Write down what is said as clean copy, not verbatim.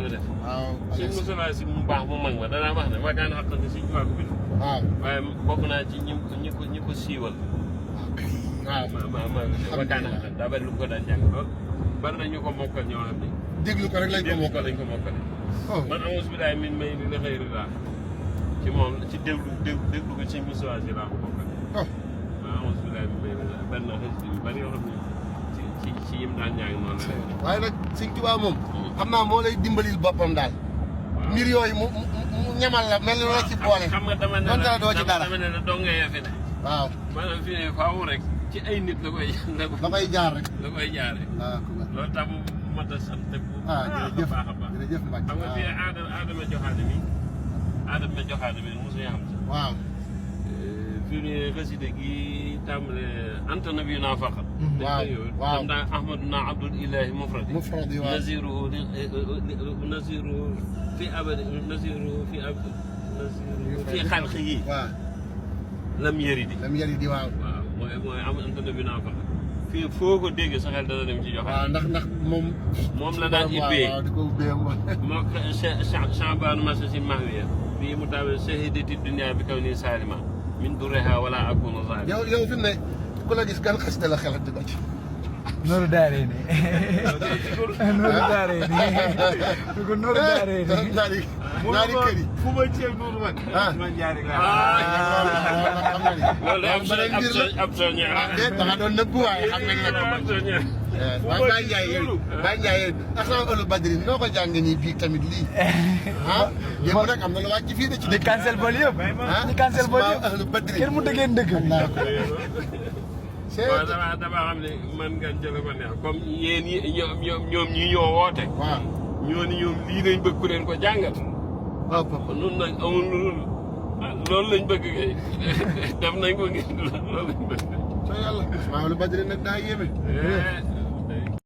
la def. waaw suñ Moussa si mu baax mu mag ma danaa wax ne wakaan xaqante suñ tubaab ko bind. waaw waaye bokk naa ci ñi ko siiwal. waaw ma wakaan xaqante daa bari lu ko daan jàng lool bari na ñu ko mokkal ñoo xam ne. déglu ko rek lañ ko mokkal lañ ko mokkale. man amus bi daay min may li xëy ri laa ci moom ci déglu ko ci Moussa si laa ko mokkale. waaw amus bi daay min may li laa bari na xëy yu bari yoo xam ne ci yim daan jàng noonu la. waaye nag Sëñ Tuubaa moom xam naa moo lay dimbalil boppam daal. mbir yooyu mu ñamal la mel ni loo ci boole. xam nga dama ne la doo ci dara dama ne la doo ngay fi ne. waaw maanaam fi ne faaw rek ci ay nit la koy jaar rek. la koy jaare loolu tax mu mat a sant bu jërëjëf baax a baax jërëjëf Mbacke xam nga fii Adama joxaane mi mosu ñu xam si. waaw. fii nii xasida gi tàmbale anta nabi naa faqat. waaw waaw xam naa ahmaduna abdul ilahi mufradi. mufradi waaw naziru fi abadi naziru fi xalqi yi. waaw. lam yaridi. waaw. waaw mooy am anta nabi naa faqat. fii foo ko dégg sa xel dana dem ci joxaane. waaw ndax moom la daan ibbee. waaw di ko ubbee moo Chaabaan masa si mahwiya bii mu tawee shahidati dunya bi kaw nii salima min durriha wala akunu zalim. yow fi mu ne ku la gis gan xasida la xelat di ko ci. Nooru Daarayni. Nooru Daarayni. Nooru Daarayni. ñaari kër yi. fu ma ceeb Nooru man. man ñaari laa. loolu ab soññe da nga doon nëbbu waaye xam nga ne ab soññe. waaye Baye Ndiaye ak sama ëllu Badri noo ko jàngee nii bii tamit lii. yéen nag am na lu wàcc fii de ci di cancel bol yëpp. di cancel bol yëpp ëllu Badri kenn mu dëggeen dëgg. waaw dama xam ne man nga jël ko neex comme yéen ñoom ñi ñoo woote. waaw ñoom lii lañ bëgg ku leen ko jàngal. waaw papa nun nag amul loolu lañ bëgg kay def nañ ko ngir loolu lañ bëgg. soo yàlla maa lu Badri nag daa yéeme.